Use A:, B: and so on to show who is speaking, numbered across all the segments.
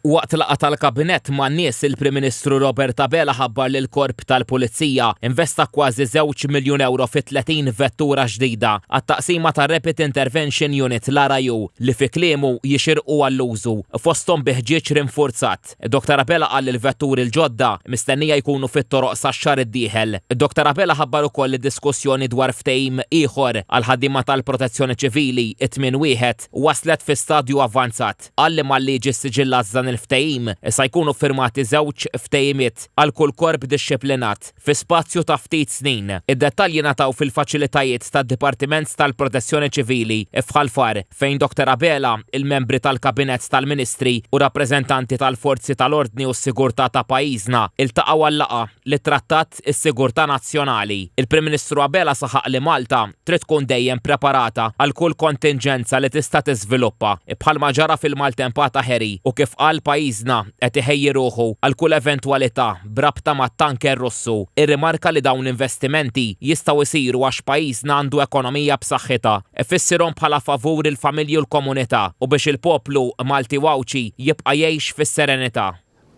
A: Waqt laqgħa tal-Kabinett man-nies, il-Prim Ministru Robert Abela ħabbar li l-Korp tal-Pulizija investa kważi żewġ miljun ewro fi 30 vettura ġdida għat-taqsima tar-Rapid Intervention Unit, l-RIU, li fi kliemu jixirqu għall-użu, fosthom bi ħġieġ rinfurzat. Dottor Abela qal li l-vetturi l-ġodda mistennija jkunu fit-toroq sax-xahar id-dieħel. Dottor Abela ħabbar ukoll li diskussjoni dwar ftehim ieħor għall-ħaddiema tal-Protezzjoni Ċivili, it-tmien wieħed, waslet fi stadju avvanzat. Qal li malli jiġi ssiġillat dan il-ftehim, sa jkunu ffirmati żewġ ftehimiet għal kull korp dixxiplinat. Fi spazju ta' ftit snin. Id-dettalji ngħataw fil-faċilitajiet tad-Dipartiment tal-Protezzjoni Ċivili f'Ħal Far, fejn Dottor Abela, il-membri tal-Kabinett tal-Ministri u rappreżentanti tal-forzi tal-ordni u s-sigurtà ta' pajjiżna ltaqgħu għal laqgħa li ttrattat is-sigurtà nazzjonali. Il-Prim Ministru Abela saħaq li Malta trid tkun dejjem preparata għal kull kontinġenza li tista' tiżviluppa, bħalma ġara fil-maltempata Harry u kif qal pajjiżna qed iħejji ruħu għal kull eventwalità b'rabta mat-tanker Russu. Irrimarka li dawn l-investimenti jistgħu jsiru għax pajjiżna għandu ekonomija b'saħħitha. Fissirhom bħala favur il-familji u l-komunità u biex il-poplu Malti u Għawdxi jibqa' jgħix fis-serenità.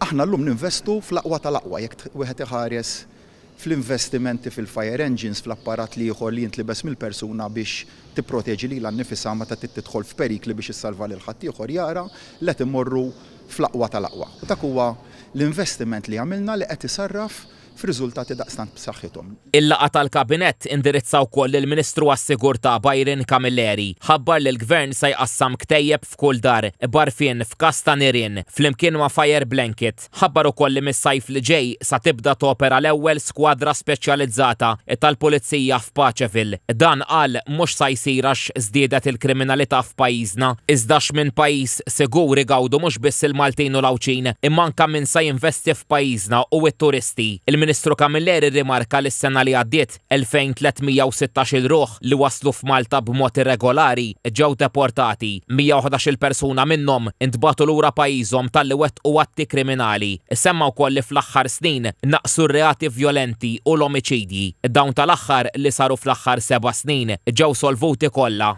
B: Aħna llum ninvestu fl-aqwa tal-aqwa, jekk wieħed iħares fl-investimenti fil-fire engines, fl-apparat l-ieħor li jintlibes mill-persuna biex tipproteġi lilha nnifisha meta trid tidħol f'perikli biex issalva lil ħaddieħor jara li qed immorru fl-aqwa tal-aqwa. U dak huwa l-investiment li għamilna li qed isarraf f'riżultati daqstant b'saħħithom.
A: Il-laqgħa tal-Kabinett indirizza wkoll lill-Ministru għas-Sigurtà Byron Camilleri. Ħabbar li l-Gvern se jqassam ktejjeb f'kull dar b'għarfien f'każ ta' nirien, flimkien ma' fire blanket. Ħabbar ukoll li mis-sajf li ġej sa tibda topera l-ewwel skwadra speċjalizzata tal-Pulizija f'Paceville. Dan, qal, mhux sa jsir għax żdiedet il-kriminalità f'pajjiżna, iżda għax minn pajjiż sigur igawdu mhux biss il-Maltin u l-Għawdxin, imma anke min sa jinvesti f'pajjiżna u t-turisti. Il-Ministru Camilleri rrimarka li s-sena li għaddiet, 2,316-il ruħ li waslu f'Malta b'mod irregolari ġew deportati, 111-il persuna minnhom intbagħtu lura pajjiżhom talli wettqu atti kriminali. Semma wkoll li fl-aħħar snin naqsu r-reati vjolenti u l-omiċidji. Dawn tal-aħħar li saru fl-aħħar seba' snin ġew solvuti kollha.